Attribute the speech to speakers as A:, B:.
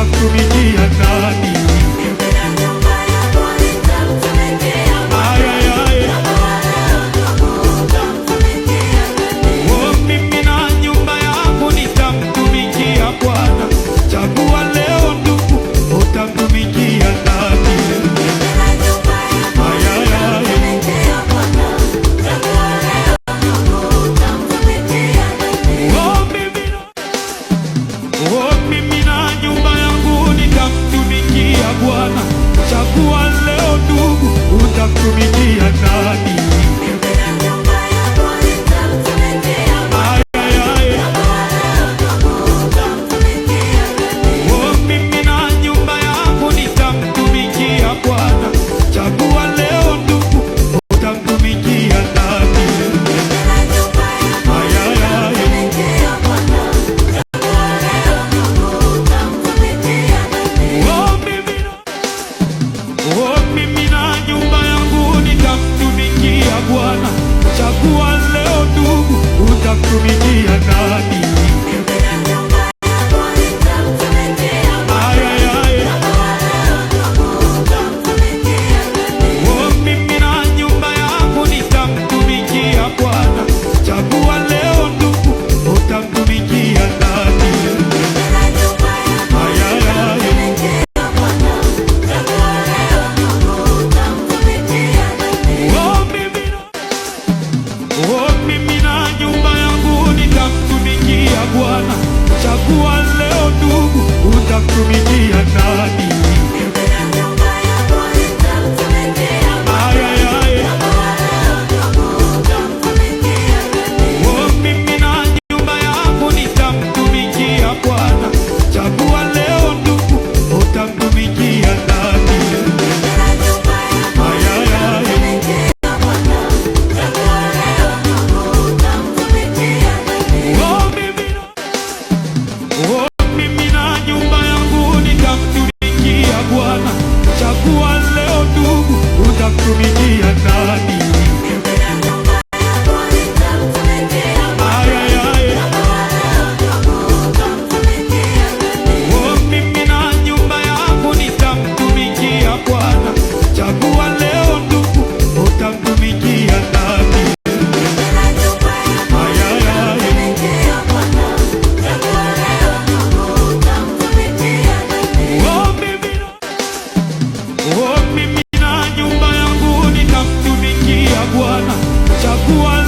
A: utamtumikia nani? Ay, ay, ay. Oh, mimi na nyumba yangu nitamtumikia Bwana. Chagua leo ndugu, utamtumikia nani? Ay, ay, ay. Oh, mimi na nyumba yangu nitamtumikia Bwana. Chagua leo ndugu, utamtumikia nani? Ay, ay, ay. Oh, mimi na nyumba yangu nitamtumikia Bwana. Chagua leo ndugu, utamtumikia nani? Ay, ay, ay. Oh, mimi na nyumba yangu nitamtumikia Bwana. Chagua leo ndugu, utamtumikia nani? Ay, ay, ay. Oh, mimi na nyumba yangu nitamtumikia Bwana. Chagua leo ndugu, utamtumikia nani? Ay, ay, ay. Oh, mimi na nyumba yangu nitamtumikia Bwana. Chagua leo ndugu, utamtumikia nani? Ay, ay, ay. Oh, mimi na nyumba yangu nitamtumikia Bwana. Chagua leo ndugu, utamtumikia nani? Ay, ay, ay. Oh, mimi na nyumba yangu nitamtumikia Bwana. Chagua leo ndugu, utamtumikia nani? Ay, ay, ay. Oh, mimi na nyumba yangu nitamtumikia Bwana. Chagua leo ndugu, utamtumikia nani? Ay, ay, ay. Oh, mimi na nyumba yangu nitamtumikia Bwana. Chagua